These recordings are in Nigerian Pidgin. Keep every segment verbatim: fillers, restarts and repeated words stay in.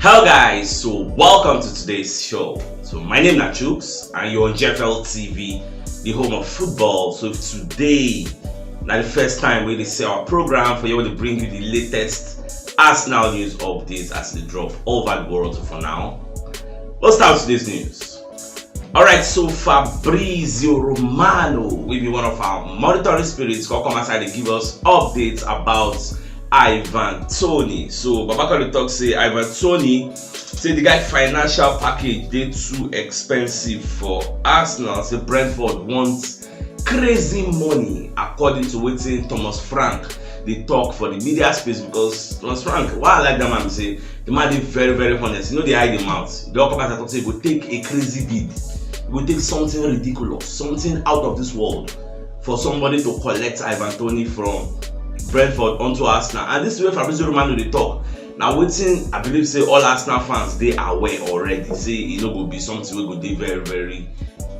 Hello guys, so welcome to today's show. So my name na Chuks and you're on G F L T V, the home of football. So if today na the first time we dey see our program for you, we dey bring you the latest Arsenal news updates as they drop all over the world. So for now, let's start today's news. Alright, so Fabrizio Romano will be one of our monitoring spirits. Come come outside and give us updates about Ivan Toney. So Babakari talk say Ivan Toney say the guy financial package dey too expensive for Arsenal. Say Brentford wants crazy money, according to wetin Thomas Frank dey talk for the media space, because Thomas Frank, why I like that man be say the man dey very, very honest. You know, they hide the mouth. The upper talk say e go take a crazy bid, e go take something ridiculous, something out of this world for somebody to collect Ivan Toney from Brentford onto Arsenal. And this is where Fabrizio Romano dey talk. Now, wetin I believe say all Arsenal fans dey aware already, say e no go be something wey go dey very, very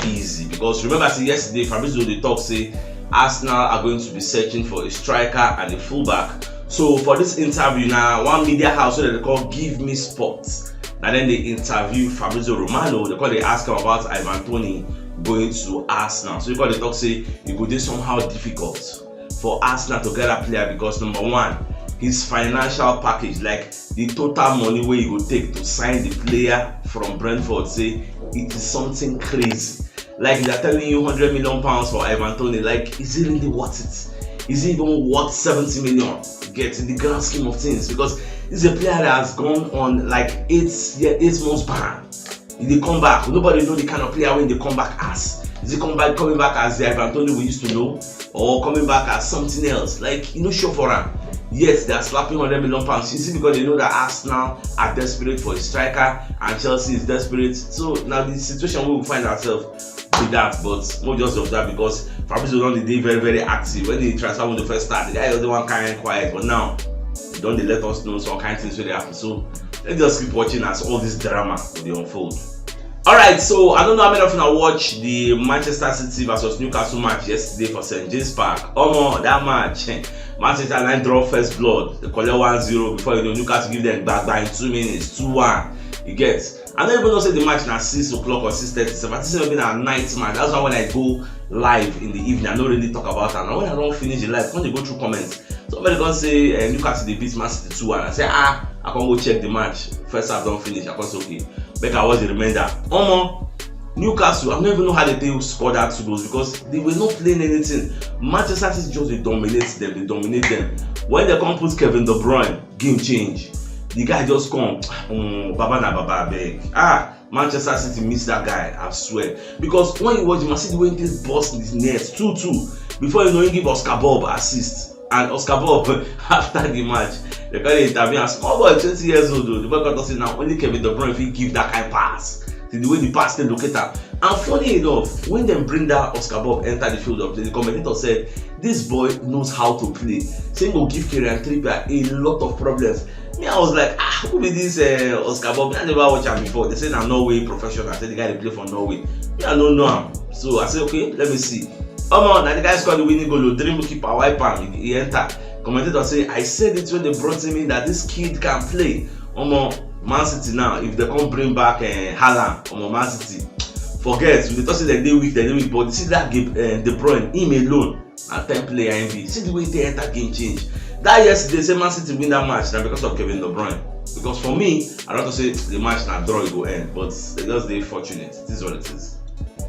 easy, because remember say yesterday Fabrizio dey talk say Arsenal are going to be searching for a striker and a fullback. So for this interview now, one media house wey dem dey call Give Me Sports, na dem dey interview Fabrizio Romano. Dem come dey ask am about Ivan Toney going to Arsenal. So e come dey talk say e go dey somehow difficult for Arsenal to get that player because, number one, his financial package, like the total money wey e go take to sign the player from Brentford, say it is something crazy. Like, they are telling you hundred million pounds for Ivan Toney. Like, is it really worth it? Is it even worth seventy million? Get in the grand scheme of things, because this is a player that has gone on, like, eight year, eight months ban. E dey come back. Nobody know the kind of player wey e dey come back as. Is he come back, coming back as the Ivan Toney we used to know, or coming back as something else? Like, e no sure for am. Yes, they are slapping hundred million pounds. You see, because they know that Arsenal are desperate for a striker and Chelsea is desperate. So now the situation we will find ourselves with that, but no just of that, because Fabrizio don dey very, very active. When the transfer window first start, the guy just dey one kind quiet, but now e don dey let us know some kind things wey dey happen. So let's just keep watching as all this drama go dey unfold. Alright, so I don't know how many of you now watch the Manchester City versus Newcastle match yesterday for St James Park. Omo, that match, eh, Manchester United draw first blood. They collect one zero. Before you know, Newcastle give them back by two minutes, two one. You get? I don't even know say the match na six o'clock or six thirty. So I think say maybe na night match. That's why when I go live in the evening, I don't really talk about it. And when I don't finish the live, when they go through comments, somebody come say, eh, Newcastle dey beat Man City two one. I say, ah, I come go check the match. First half don finish. I come say, okay, make I watch the remainder. Omo, Newcastle, I don't even know how they take score that two goals because they were not playing anything. Manchester City just dey dominate them, dey dominate them. When they come put Kevin De Bruyne, game change. The guy just come, um, Baba na Baba, abeg. Ah, Manchester City miss that guy, I swear. Because when you watch Man City wey dey burst the net two two, before you know, he give Oscar Bob assist. And Oscar Bob, after the match, they call the interview, a small boy, twenty years old o. The boy come talk say na only Kevin De Bruyne fit give that kind pass. See the way the pass take locate am. And funny enough, when dem bring that Oscar Bob enter the field of play, the commentator said, "This boy knows how to play." Say he go give Kieran Trippier a lot of problems. Me, I was like, "Ah, who be this, eh, Oscar Bob?" Me, I never watch am before. They say na Norway professional. I say the guy dey play for Norway. Me, I no know am. So I say, "Okay, let me see." Omo, na the guy score the winning goal o. Dream keeper wipe am, he, he enter. Commentator say, "I said it when they brought him in that this kid can play." Omo, Man City now, if they come bring back, eh, Haaland, omo, Man City, forget. We dey talk say dem dey weak, dem dey weak, but see that game, eh, De Bruyne, him alone, na ten player him be. See the way he take enter, game change. That yesterday, say Man City win that match na because of Kevin De Bruyne. Because for me, I don talk say the match na draw e go end, but they just dey fortunate. It is what it is.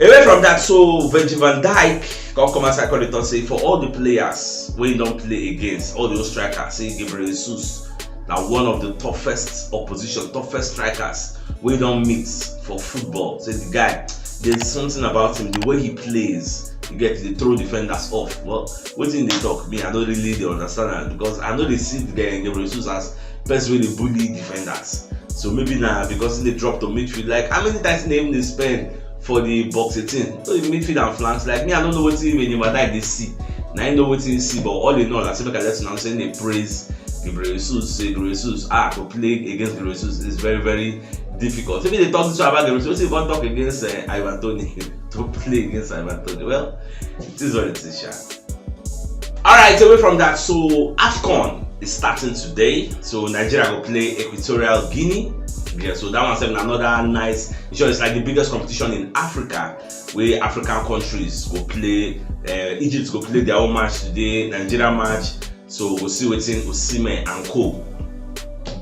Away from that, so Virgil van Dijk come come outside come dey talk say for all the players wey he don play against, all the old strikers, say Gabriel Jesus na one of the toughest opposition, toughest strikers wey he don meet for football. Say the guy, there's something about him, the way he plays, you get, dey throw defenders off. Well, wetin he dey talk, me, I no really dey understand am because I no dey see the guy, Gabriel Jesus, as person wey dey bully defenders. So maybe na because he dey drop to midfield. Like, how many times he dey spend for the box eighteen? So the midfield and flanks, like, me, I don't know wetin Virgil van Dijk dey see. Na him know wetin he see, but all in all, I say make I let una know say he dey praise Gabriel Jesus, say Gabriel Jesus, ah, to play against Gabriel Jesus is very, very difficult. If he dey talk this one about Gabriel Jesus, wetin he come talk against, eh, Ivan Toney to play against Ivan Toney? Well, it is what it is, sha. Alright, away from that, so AFCON is starting today. So Nigeria go play Equatorial Guinea. Yeah, so that one sef na another nice. Sure, it's like the biggest competition in Africa, where African countries go play. Uh, Egypt go play their own match today, Nigeria match. So we'll see wetin Osimhen and co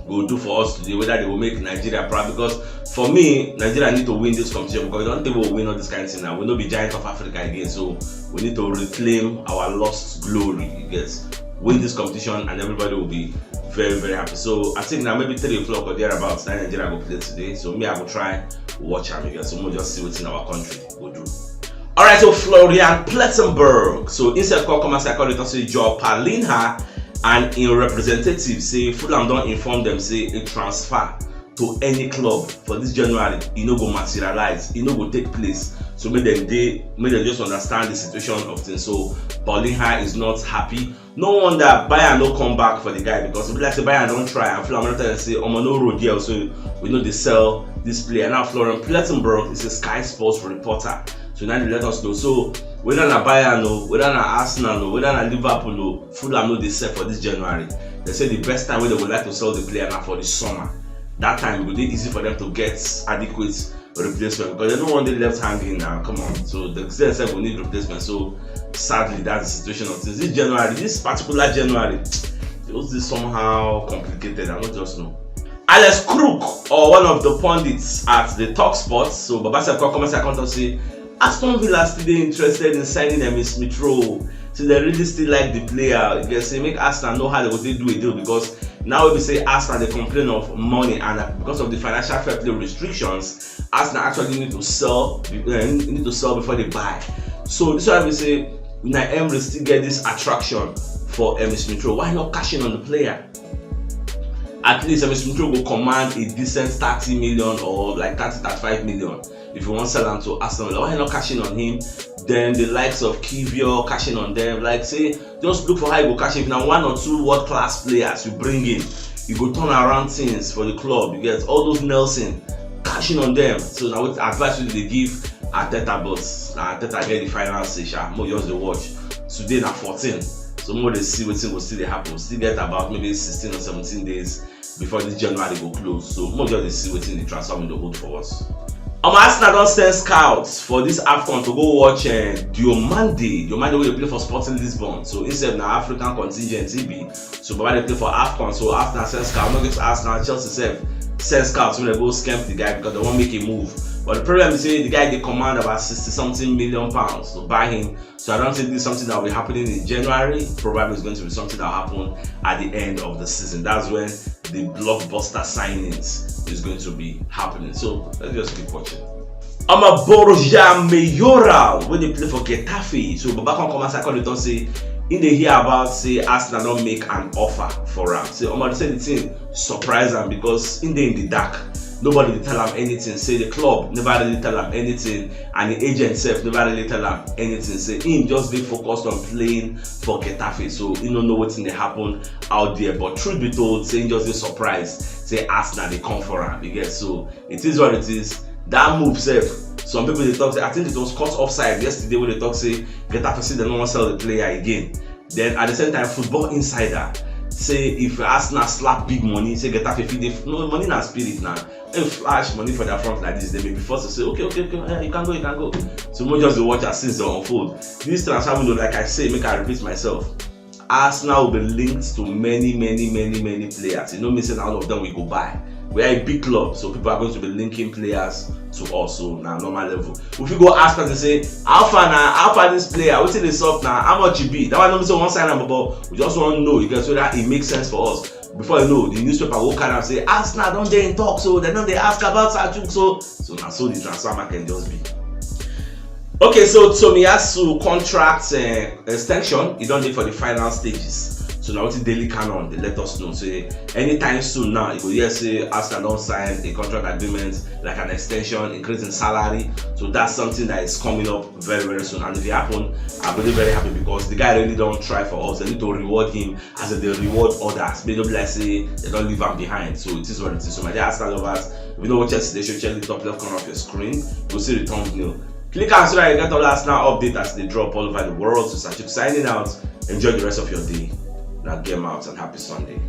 go do for us today, whether they will make Nigeria proud. Because for me, Nigeria need to win this competition, because we don't think we'll win all this kind of thing now. We no be giant of Africa again, so we need to reclaim our lost glory. You get, win this competition and everybody will be very, very happy. So I think now maybe three o'clock or thereabouts, that Nigeria go play today. So me, I go try watch am again. So we'll just see what's in our country. We'll do. All right, so Florian Plettenberg. So instead call come outside, call it also Joao Palinha, and in representative say Fulham don't inform them say a transfer to any club for this January, e no go materialize, e no go take place. So make dem dey, make dem just understand the situation of things. So Palinha is not happy. No wonder Bayern no come back for the guy, because e be like say Bayern don try and Fulham don tell them say, "Omo, no road here, so we no dey sell this player." Now Florian Plettenberg is a Sky Sports reporter, so now they let us know. So whether na Bayern o, whether na Arsenal o, whether na Liverpool o, Fulham no dey sell for this January. They say the best time wey they would like to sell the player na for the summer. That time e go dey easy for them to get adequate replacement, because they no wan dey left hanging now. Come on. So the extent sef go need replacement. So sadly, that's the situation of things. This January, this particular January, it was this somehow complicated. I don't just know. Alex Crook, or one of the pundits at the Talk Sports, so Baba sef come come outside come talk say Aston Villa still dey interested in signing Emil Smith Rowe. So they really still like the player. You can say make Arsenal know how they go take do a deal, because now we say Arsenal dey complain of money, and because of the financial fair play restrictions, Arsenal actually need to sell, eh, need to sell before they buy. So this one we say na Emery still get this attraction for Emil Smith Rowe. Why not cash in on the player? At least Emil Smith Rowe go command a decent thirty million or like thirty, thirty-five million. If you wan sell am to Arsenal, why not cash in on him? Then the likes of Kivior, cash in on them. Like say, just look for how you go cash in. If na one or two world class players you bring in, you go turn around things for the club. You get all those Nelson, cash in on them. So na what advice we dey give Arteta, but na Arteta get the final say sha. Mo just dey watch. Today na fourteen. So mo dey see wetin go still dey happen. Still get about maybe sixteen or seventeen days before this January go close. So mo just dey see wetin the transfer window hold for us. Um, Arsenal don send scouts for this AFCON to go watch uh, Diomande. Diomande wey dey play for Sporting Lisbon. So himself na African contingent he be. So Baba dey play for AFCON. So Arsenal send scout, not just Arsenal, Chelsea sef send scouts wey dey go scamp the guy because they wan make a move. But the problem is say the guy dey command about sixty something million pounds to buy him. So I don't think this is something that will be happening in January. Probably it's going to be something that will happen at the end of the season. That's when the blockbuster signings is going to be happening. So let's just keep watching. Omo, Borja Mayoral wey dey play for Getafe. So Baba come come outside come dey talk say he dey hear about say Arsenal don make an offer for am. Say omo, they say the thing surprise am because he dey in the dark. Nobody dey tell am anything. Say the club never really tell am anything, and the agent sef never really tell am anything. Say him just dey focused on playing for Getafe, so he no know wetin dey happen out there. But truth be told, say he just dey surprised say Arsenal dey come for am. You get? So it is what it is. That move sef, some people dey talk say, I think it was caught offside yesterday wey dey talk say Getafe say dem no wan sell the player again. Then at the same time, Football Insider say if Arsenal slap big money, say Getafe fit dey, no, money na spirit na. If flash money for their front like this, they may be forced to say, okay, okay, okay, eh, you can go, you can go. So we just dey watch as things dey unfold. This transfer window, like I say, make I repeat myself, Arsenal will be linked to many, many, many, many players. You know me say na all of them we go buy. We are a big club, so people are going to be linking players to us. So na normal level. If you go ask person say, how far na, how far this player, wetin dey sup na, how much e be? That one no be say we wan sign am, but we just wan know, you get, so that it makes sense for us. Before you know, the newspaper go carry am say Arsenal don dey in talk, so dem don dey ask about Selçuk. So so na so the transfer market just be. Okay, so Tomiyasu contract uh, extension, e don dey for the final stages. So na wetin Daily Canon dey let us know say anytime soon now, you go hear say Arsenal don sign a contract agreement, like an extension, increase in salary. So that's something that is coming up very, very soon. And if it happen, I go dey very happy because the guy really don try for us. They need to reward him as they reward others. Make no be like say they don leave am behind. So it is what it is. So my dear Arsenal lovers, if you know what Chelsea dey show, check the top left corner of your screen. You go see the thumbnail. Click am so that you get all Arsenal update as they drop all over the world. So Selçuk signing out. Enjoy the rest of your day. Now game out and happy Sunday.